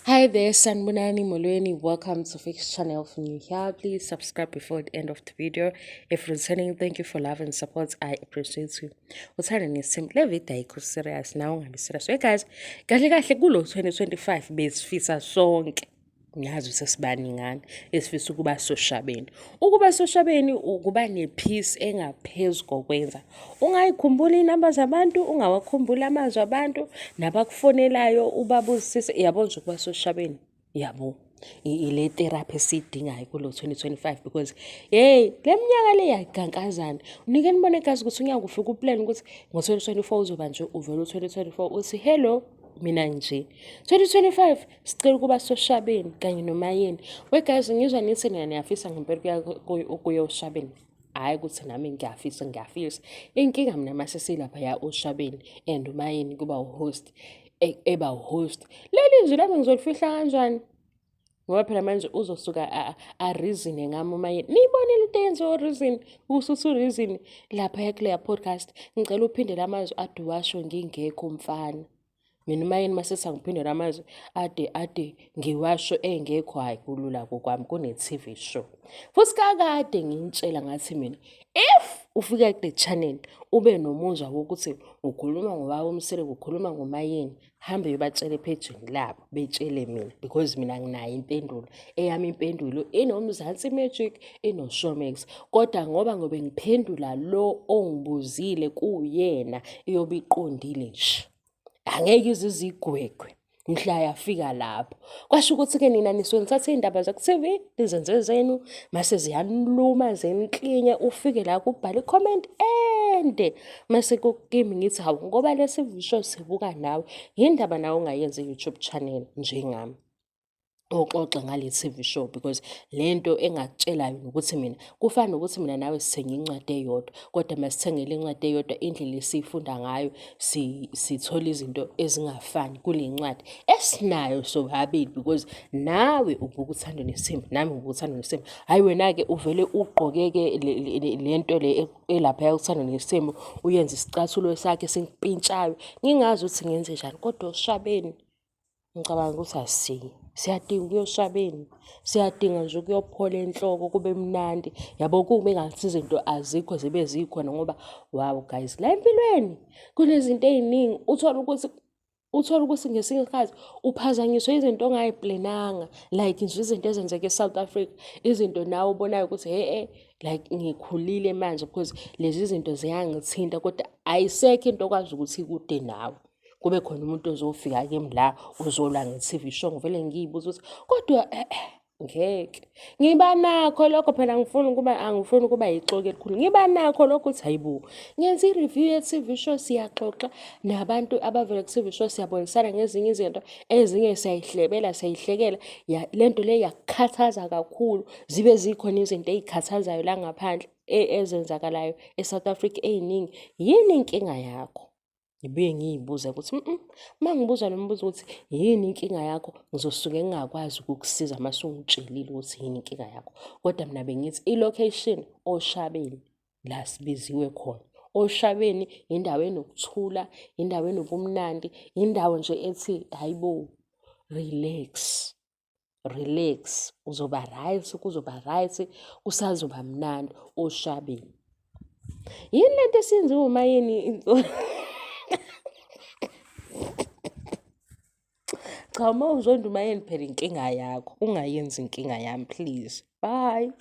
Hi there, Sanbonani Molweni. Welcome to Fix Channel. If you're new here, please subscribe before the end of the video. If returning, thank you for love and support. I appreciate you. Uthando nesithembu le video ayikho serious nawe ungabi serious. Hey guys, kahle kahle kulo 2025 besifisa sonke ngiyazi ukuthi sibaningana esifisa ukuba soshabeni. Ukuba soshabeni ukuba ne-peace engaphezu kokwenza. Ungayikhumbuli iy'namba zabantu, ungawakhumbuli amazwi abantu, nabakufonelayo ubabuzisise. Yabo nje ukuba soshabeni, yabo ile therapy esiyidingayo kulo 2025 because hey le minyaka le yagankazana. Nike nibone guys ukuthi unyaka ufike uplan ukuthi ngo-2024 uzoba nje uvele u-2024 uthi hello mina nje 2025 sicela ukuba soshabeni kanye nomayeni. We guys ngizwa nithi nina niyafisa ngempela ukuya oshabeni. Hhayi ukuthi nami ngiyafisa ngiyafisa. Inkinga mina mase silaphaya oshabeni and umayeni kuba u-host eba u-host. Leli zwi lami ngizolifihla kanjani? Ngoba phela manje uzosuka a-reason-e ngami umayeni. Niyibonile into eyenziwa u-reason, ususa u-reason laphaya kuleya podcast. Ngicela uphinde la mazwi ade uwasho ngingekho mfana. Mina umayeni mase angiphinde la mazwi ade ngiwasho engekho, hhayi kulula kokwami kune-T_V show. Futhi kakade ngintshela ngathi mina if ufika kule channel ube nomuzwa wokuthi ukhuluma ngobaba uMseleku, ukhuluma ngomayeni, hambe uyobatshela ephejini labo, betshele mina because mina nginayo impendulo. Eyami impendulo inoMzansi Magic, ino-Showmax. Kodwa ngoba ngobe ngiphendula lo ongibuzile kuyena iyobe iqondile nje. Angeke ize izigwegwe mhla yafika lapho. Kwasho ukuthi-ke nina nisuke nithathe iy'ndaba zaku-T_V nizenze zenu mase ziyaniluma ziniklinye ufike la kubhale i-comment ende mase kimi ngithi hawu ngoba lesi show sibuka nawe yindaba nawe ungayenzi i-YouTube channel njengami oxoxa ngale T_V show because lento engakutshelayo ukuthi mina kufana nokuthi mina nawe sithenge incwadi eyodwa kodwa masithengele incwadi eyodwa indlela esiyifunda ngayo sithola izinto ezingafani kule ncwadi esinayo sobabili because nawe ubuka Uthando Nesithembu nami ngibuka Uthando Nesithembu. Hhayi wena-ke uvele ugqoke-ke le nto le elaphaya Uthando Nesithembu uyenze isicathulo sakhe esimpintshayo ngingazi ukuthi ngenze njani kodwa oshabeni ngicabanga ukuthi asiyi. Siyadinga ukuya oshabeni, siyadinga nje ukuyophola enhloko kube mnandi. Yabo kube ngathi izinto azikho zibe zikhona ngoba wow guys la empilweni kunezinto ey'ningi uthole ukuthi uthole ukuthi ngesinye isikhathi uphazanyiswe izinto ongay'plananga like nje izinto ezenzeka e-South Africa, izinto nawe obonayo ukuthi hhe like ngikhulile manje because lezi zinto ziyangithinta kodwa ayisekho into okwazi ukuthi ikude nawe. Kube khona umuntu ozofika kimi la uzolwa nge-T_V show ngivele ngiy'buze ukuthi kodwa ngeke. Ngiba nakho lokho phela angifuni ukuba angifuni ukuba yixoki elikhulu. Ngiba nakho lokho ukuthi hayi bo, ngenza i-review ye-T_V show siyaxoxa nabantu abavela ku-T_V show siyabonisana ngezinye izinto, ezinye siyayihlebela siyayihlekela. Le nto le iyakukhathaza kakhulu, zibe zikhona izinto ey'khathazayo la ngaphandle ezenzakalayo e-South Africa ey'ningi. Yini inkinga yakho? Ngibuye ngiy'buze ukuthi uma ngibuza lo mbuzo ukuthi yini inkinga yakho ngizosuke ngingakwazi ukukusiza uma usungitshelile ukuthi yini inkinga yakho. Kodwa mina bengithi i-location Oshabeni la sibiziwe khona. Oshabeni indawo enokuthula, indawo enobumnandi, indawo nje ethi hhayi bo relax. Relax, uzoba right, kuzoba right, kusazoba mnandi Oshabeni. Yini lento esiyenziwa umayeni? Cha, uma uzonda umayeni phela inkinga yakho, ungayenzi inkinga yami please. Bye.